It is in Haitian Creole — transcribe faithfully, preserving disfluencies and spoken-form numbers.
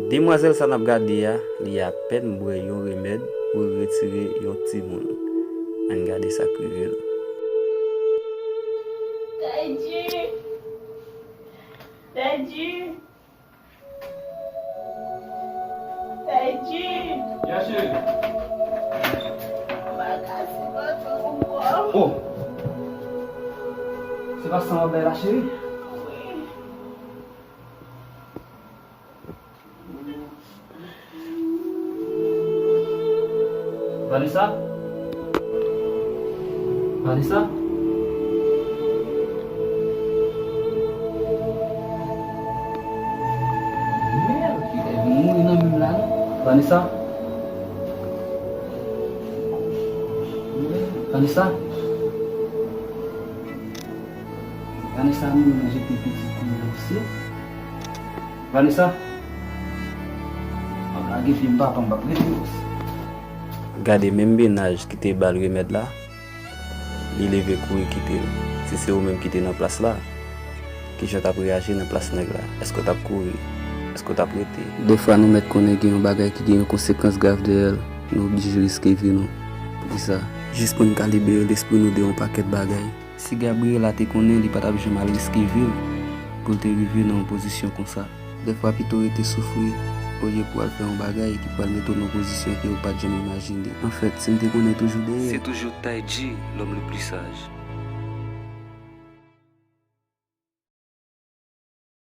Demwazèl sa n ap gade a, li apèn bwè yon remèd pou l retire yon timoun. Ann gade sa k rive l. Taïdji! Taïdji! Taïdji! Yes, cheri. Mwen pa ka sipote ankò. Oh! Se pa sa w ap bay la, cheri? Wi. Vanessa? Vanessa? Mèd, li te vin mouri nan men m la, non. Vanessa? Vanessa? Vanessa mouri nan jete pitit li an osi. Vanessa? M ap lage fim papa m, m p ap rete plis. Gade menm mennaj ki te ba l remèd la, li leve kouri kite l. Si se ou menm ki te nan plas la, kijan w t ap reyaji nan plas nèg la? Èske w t ap kouri? Èske w t ap rete? Dèfwa nou mèt konnen gen yon bagay ki gen yon konsekans grav dèyè l, nou oblije riske vi nou. Poukisa? Jis pou n ka libere lespri nou de yon pakèt bagay. Si Gabriela te konnen li pa t ap janm al riske vi l pou l te rive nan yon pozisyon konsa. Dèfwa pito rete soufri olye pou w al fè yon bagay ki pral mete w nan yon pozisyon ke w pa t janm imajine. Anfèt, si m te konnen toujou dèyè. C'est toujours Taïdji, l'homme le plus sage.